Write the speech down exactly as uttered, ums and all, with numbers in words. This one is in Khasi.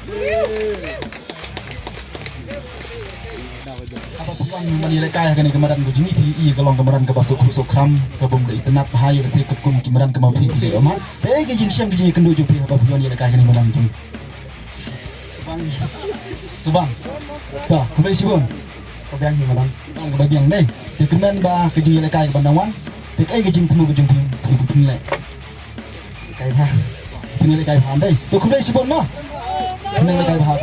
Haba phi wan ban ïalehkai ha kane ka madan ka jong ngi, phi i ka long ka madan kaba suk suk khram, kaba ym da itynnad bha ïa ka se katkum ki madan kaba phi phi leh, ma. Te ka jingshem ka jingïakynduh jong phi haba phi wan ïalehkai ha kane ka madan jong ngi. Subang. Subang. To, khublei shibun. Ka biang hi madan. Bang kaba biang dei. Te kmen ba ka jingïalehkai kaba nang wan. Te kaei ka jingthmu ka jong phi phi phi leh. Kai bha. Phi leh kai bha dei. To khublei shibun noh. Phi leh kai bha.